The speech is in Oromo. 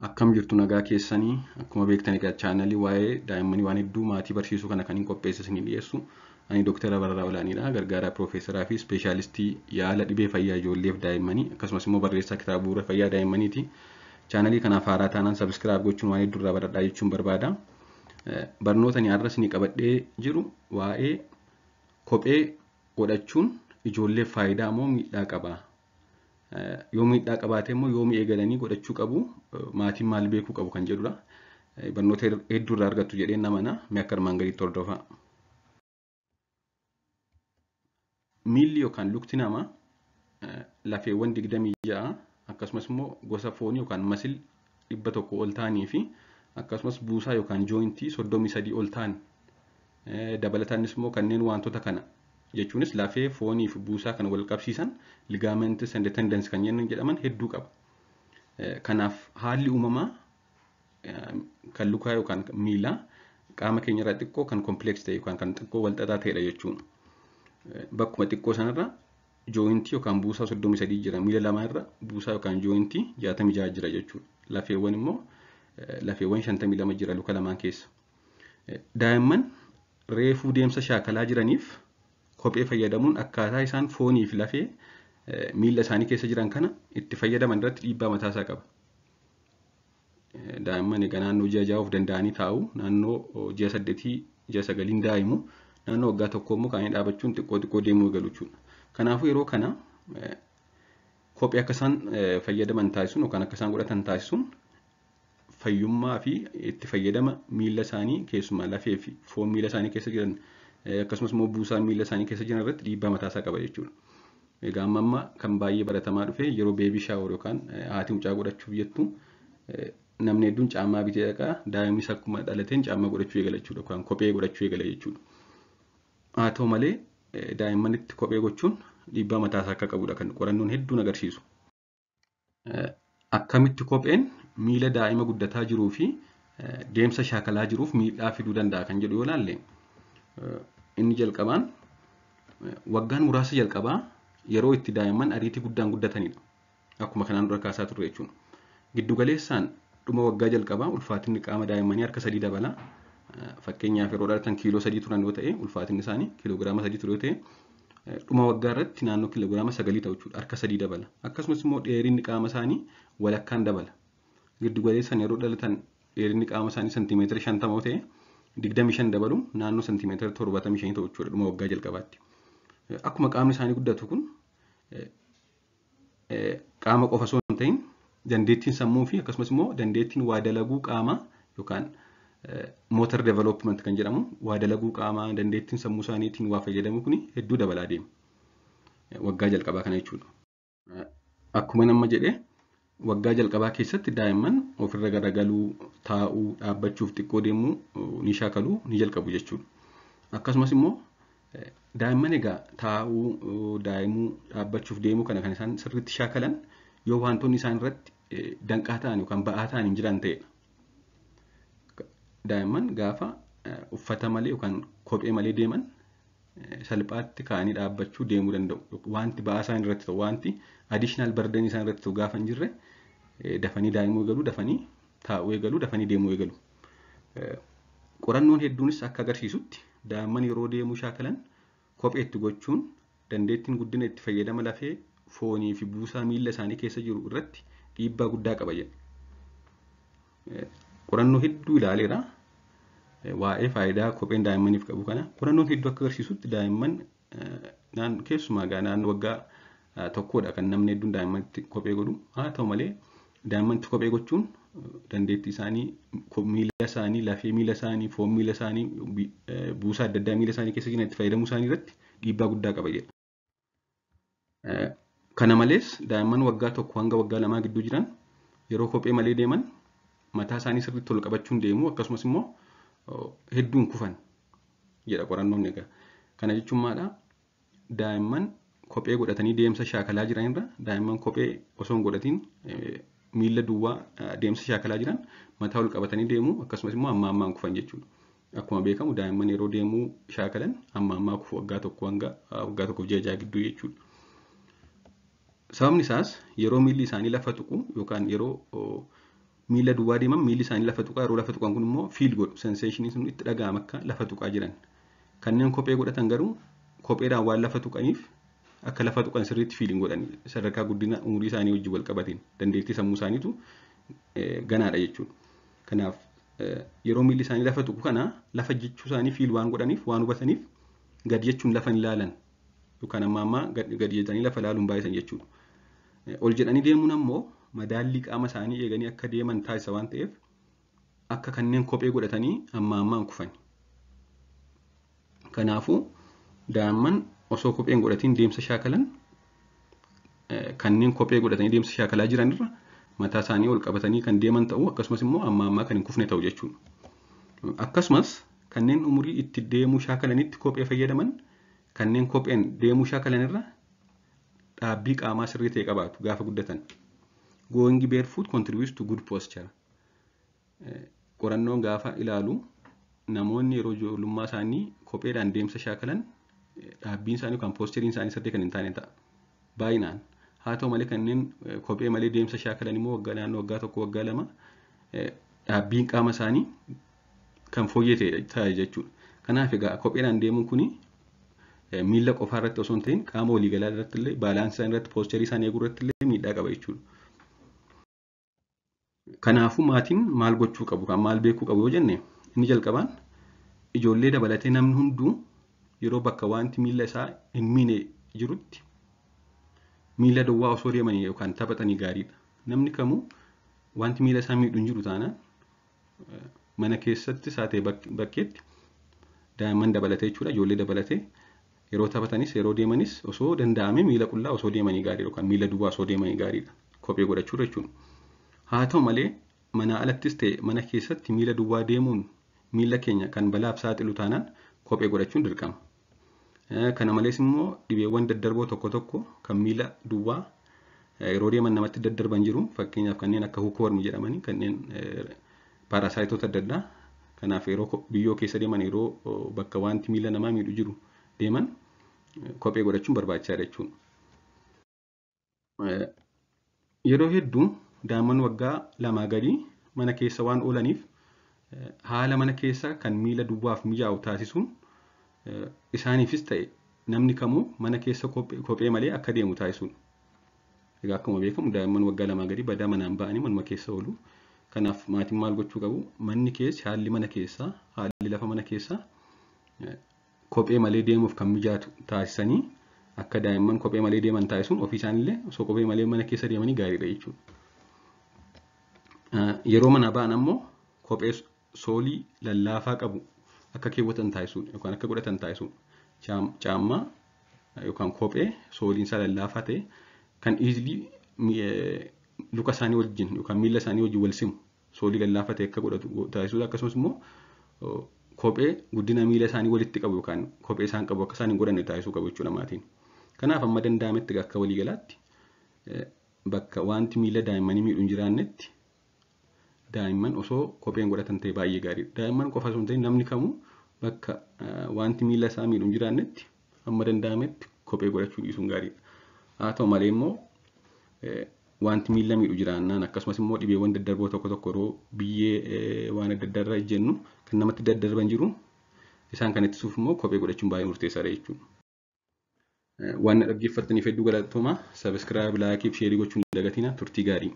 Akkam jirtu nagaa keessanii akkuma beektan egaa chaanalii waa'ee daa'immanii waan hedduu maatii barsiisuu kana kan hin qopheesse isinii dhiyeessu. Ani Dooktara Abarraa Olaaniidha. Gargaaraa Piroofeesaraa fi Ispeeshaalistii yaala dhibee fayyaa ijoolleef daa'immanii akkasumas immoo barreessaa kitaaba bu'uura fayyaa daa'immaniiti. Chaanalii kanaaf haaraa taanaan sabiskiraayib gochuun waan hedduu irraa baradhaa jechuun barbaada. Barnoota ani har'a isinii qabadhee jiru waa'ee kophee godhachuun ijoolleef faayidaa moo miidhaa qaba? Yoo miidhaa qabaate immoo yoomii eegalanii godhachuu qabu? Maatiin maal beekuu qabu kan jedhudha. Barnoota hedduu irraa argattu jedheen amana. Mee akka armaan gadiitti hordofaa. Miilli yookaan lukti namaa lafeewwan 26 akkasumas immoo gosa foonii yookaan masil 100 ol ta'anii fi akkasumas buusaa yookaan joointii 33 ol ta'an dabalataanis immoo kanneen wantoota kana jechuunis lafee foonii fi buusaa kan wal qabsiisan ligaments and tendons kan jedhaman hedduu qaba. Kanaaf haalli uumamaa kan lukaa yookaan miilaa qaama keenya irraa xiqqoo kan complex ta'e yookaan kan xiqqoo wal xaxaa ta'edha jechuudha. Bakkuma xiqqoo sanarra joointii yookaan buusaa 33 jira. Miila lamaa irra buusaa yookaan joointii 66 jira jechuudha. Lafeewwan immoo lafeewwan 52 jira luka lamaan keessa. Daa'imman reefuu deemsa shaakalaa jiraniif kophee fayyadamuun akkaataa isaan foonii fi lafee miila isaanii keessa jiran kana itti fayyadaman irratti dhiibbaa mataasaa qaba. Daa'imman egaa naannoo ji'a 6 of danda'anii taa'u, naannoo ji'a 8 ji'a 9 daa'imu, naannoo waggaa tokko immoo kaanii dhaabachuun xiqqoo xiqqoo deemuu eegalu jechuudha. Kanaafuu yeroo kana kophee akka isaan fayyadaman taasisuun yookaan akka isaan godhatan taasisuun fayyummaa fi itti fayyadama miila isaanii keessumaa lafee fi foon miila isaanii keessa jiran akkasumas immoo buusaa miila isaanii keessa jiran irratti dhiibbaa mataasaa qaba jechuudha. Egaa amma amma kan baay'ee baratamaa dhufe yeroo beebii shaawor yookaan haati mucaa godhachuuf jettu namni hedduun caammaa bitee dhaqaa daa'imnis akkuma dhalateen caammaa godhachuu eegala jechuudha yookaan kophee godhachuu eegala jechuudha. Haa ta'u malee daa'immanitti kophee gochuun dhiibbaa mataasaa akka qabudha kan qorannoon hedduun agarsiisu. Akkamitti kopheen miila daa'ima guddataa jiruu fi deemsa shaakalaa jiruuf miidhaa fiduu danda'a kan jedhu yoo ilaalle inni jalqabaan waggaan muraasa jalqabaa yeroo itti daa'imman ariitii guddaan guddatanidha. Akkuma kanaan dura kaasaa turre jechuudha. Giddugaleessaan dhuma waggaa jalqabaa ulfaatinni qaama daa'immanii harka 3 dabala. Fakkeenyaaf yeroo dhalatan kiiloo 3 turan yoo ta'e ulfaatinni isaanii kiiloogiraama 3 ture yoo ta'e dhuma waggaa irratti naannoo kiiloogiraama 9 ta'u jechuudha. Harka 3 dabala. Akkasumas immoo dheerinni qaama isaanii walakkaan dabala. Giddugaleessaan yeroo dhalatan dheerinni qaama isaanii sentimeetira 50 yoo ta'e 25 dabaluun naannoo sentimeetira 75 ta'u jechuudha dhuma waggaa jalqabaatti. Akkuma qaamni isaanii guddatu kun qaama qofa osoo hin ta'in dandeettiin sammuu fi akkasumas immoo dandeettiin waa dalaguu qaamaa yookaan motor development kan jedhamu waa dalaguu qaamaa dandeettiin sammuu isaaniitiin waa fayyadamu kun hedduu dabalaa deema. Waggaa jalqabaa kana jechuudha. Akkuma nama jedhe waggaa jalqabaa keessatti daa'imman ofirra garagaluu, taa'uu, dhaabbachuuf xiqqoo deemuu ni shaakaluu ni jalqabu jechuudha. Akkasumas immoo daa'imman egaa taa'uu, daa'imuu, dhaabbachuuf deemuu kana kan isaan sirriitti shaakalan yoo wantoonni isaan irratti danqaa ta'an yookaan ba'aa ta'an hin jiran ta'edha. Daa'imman gaafa uffata malee yookaan kophee malee deeman salphaatti ka'anii dhaabbachuu deemuu danda'u. Wanti ba'aa isaan irratti ta'u, wanti additional burden isaan irratti ta'u gaafa hin jirre dafanii daa'imuu eegalu, dafanii taa'uu eegalu, dafanii deemuu eegalu. Qorannoon hedduunis akka agarsiisutti daa'imman yeroo deemuu shaakalan kophee itti gochuun dandeettiin guddina itti fayyadama lafee foonii fi buusaa miila isaanii keessa jiru irratti dhiibbaa guddaa qaba jedha. Qorannoo hedduu ilaaleera. Waa'ee faayidaa kopheen daa'immaniif qabu kana qorannoon hedduu akka agarsiisutti daa'imman keessumaa egaa naannoo waggaa tokkodha kan namni hedduun daa'immanitti kophee godhu. Haa ta'u malee daa'immanitti kophee gochuun dandeettii isaanii miila isaanii lafee miila isaanii foon miila isaanii buusaa adda addaa miila isaanii keessa jiran itti fayyadamuu isaanii irratti dhiibbaa guddaa qaba jedha. Kana malees daa'imman waggaa 1 hanga waggaa 2 gidduu jiran yeroo kophee malee deeman mataa isaanii sirriitti ol qabachuun deemu akkasumas immoo hedduun kufan jedha qorannoon egaa. Kana jechuun maadha? Daa'imman kophee godhatanii deemsa shaakalaa jiran irra daa'imman kophee osoo hin godhatiin miila duwwaa deemsa shaakalaa jiran mataa ol qabatanii deemu akkasumas immoo amma ammaan kufan jechuudha. Akkuma beekamu daa'imman yeroo deemuu shaakalan amma ammaa kufu waggaa 1 hanga waggaa 1 ji'a 6 gidduu jechuudha. Sababni isaas yeroo miilli isaanii lafa tuqu yookaan yeroo miila duwwaa deeman miilli isaanii lafa tuqaa yeroo lafa tuqan kun immoo feel godhu sensation sun itti dhaga'ama akka lafa tuqaa jiran. Kanneen kophee godhatan garuu kopheedhaan waan lafa tuqaniif akka lafa tuqan sirriitti feel hin godhan sadarkaa guddina umurii isaanii wajjin wal qabateen dandeettii sammuu isaaniitu ganaadha jechuudha. Kanaaf yeroo miilli isaanii lafa tuqu kana lafa jechuu isaanii feel waan godhaniif waan hubataniif gad jechuun lafa hin ilaalan yookaan amma ammaa gad jedhanii lafa ilaaluun baay'isan jechuudha. Ol jedhanii deemuun ammoo madaallii qaama isaanii eeganii akka deeman taasisa waan ta'eef akka kanneen kophee godhatanii amma ammaan kufan. Kanaafuu daa'imman osoo kophee hin godhatiin deemsa shaakalan kanneen kophee godhatanii deemsa shaakalaa jiranirra mataa isaanii ol qabatanii kan deeman ta'u akkasumas immoo amma ammaa kan hin kufne ta'u jechuudha. Akkasumas kanneen umurii itti deemuu shaakalanitti kophee fayyadaman kanneen kopheen deemuu shaakalanirra dhaabbii qaamaa sirrii ta'e qabaatu gaafa guddatan. Going barefoot contributes to good posture. Qorannoon gaafa ilaalu namoonni yeroo ijoollummaa isaanii kopheedhaan deemsa shaakalan dhaabbiin isaanii yookaan poosturiin isaanii sirrii kan hin taane ta'a. Baay'inaan. Haa ta'u malee kanneen kophee malee deemsa shaakalan immoo waggaa naannoo waggaa 1 waggaa 2 dhaabbiin qaama isaanii kan fooyyee ta'e jechuudha. Kanaaf egaa kopheedhaan deemuun kuni miila qofaa irratti osoo hin ta'in qaama waliigalaa irratti illee baalaansii isaanii irratti poosterii isaanii eeguu irratti illee miidhaa qaba jechuudha. Kanaafuu maatiin maal gochuu qabu kan maal beekuu qabu yoo jenne inni jalqabaan ijoollee dabalatee namni hunduu yeroo bakka wanti miila isaa hin miine jirutti miila duwwaa osoo deemanii yookaan taphatanii gaariidha. Namni kamuu wanti miila isaa miidhu hin jiru taanaan mana keessattis haa ta'e bakkeetti daa'imman dabalatee jechuudha ijoollee dabalatee yeroo taphatanis yeroo deemanis osoo danda'ame miila qullaa osoo deemanii gaariidha yookaan miila duwwaa osoo deemanii gaariidha kophee godhachuudha jechuudha. Haa ta'u malee mana alattis ta'e mana keessatti miila duwwaa deemuun miila keenya kan balaaf saaxilu taanaan kophee godhachuun dirqama. Kana malees immoo dhibeewwan daddarboo tokko tokko kan miila duwwaa yeroo deeman namatti daddarban jiru fakkeenyaaf kanneen akka hookworm jedhamanii kanneen paarasaayitoota adda addaa kanaaf yeroo biyyoo keessa deeman yeroo bakka wanti miila namaa miidhu jiru deeman kophee godhachuun barbaachisaadha jechuudha. Yeroo hedduu daa'imman waggaa 2 gadii mana keessa waan oolaniif haala mana keessa kan miila duwwaaf mijaa'u taasisuun isaaniifis ta'e namni kamuu mana keessa kophee malee akka deemu taasisuudha. Egaa akkuma beekamu daa'imman waggaa 2 gadii badaa manaan ba'anii manuma keessa oolu. Kanaaf maatiin maal gochuu qabu? Manni keessi haalli mana keessaa haalli lafa mana keessaa kophee malee deemuuf kan mijaatu taasisanii akka daa'imman kophee malee deeman taasisuun ofii isaaniillee osoo kophee malee mana keessa deemanii gaariidha jechuudha. Yeroo manaa ba'an ammoo kophee soolii lallaafaa qabu akka keewwatan taasisuudha yookaan akka godhatan taasisuudha. Caammaa yookaan kophee sooliin isaa lallaafaa ta'e kan easily luka isaanii wajjin yookaan miila isaanii wajjin wal simu soolii lallaafaa ta'e akka godhatu taasisuudha. Akkasumas immoo kophee guddina miila isaanii walitti qabu yookaan kophee isaan qabu akka isaan hin godhanne taasisuu qabu jechuudha maatiin. Kanaaf amma danda'ametti akka waliigalaatti bakka wanti miila daa'immanii miidhu hin jiraannetti daa'imman osoo kopheen godhatan ta'e baay'ee gaariidha. Daa'imman qofa osoo hin ta'in namni kamuu bakka wanti miila isaa miidhu hin jiraannetti amma danda'ametti kophee godhachuu dhiisuun gaariidha. Haa ta'u malee immoo wanti miila miidhu jiraannaan akkasumas immoo dhibeewwan daddarboo tokko tokko yeroo biyyee waan adda addaa irra ejjennu kan namatti daddarban jiru isaan kan ittisuuf immoo kophee godhachuun baay'ee murteessaadha jechuudha. Waan na dhaggeeffattaniif hedduu galatoomaa. Subscribe, like fi share gochuun hin dagatinaa. Turtii gaarii.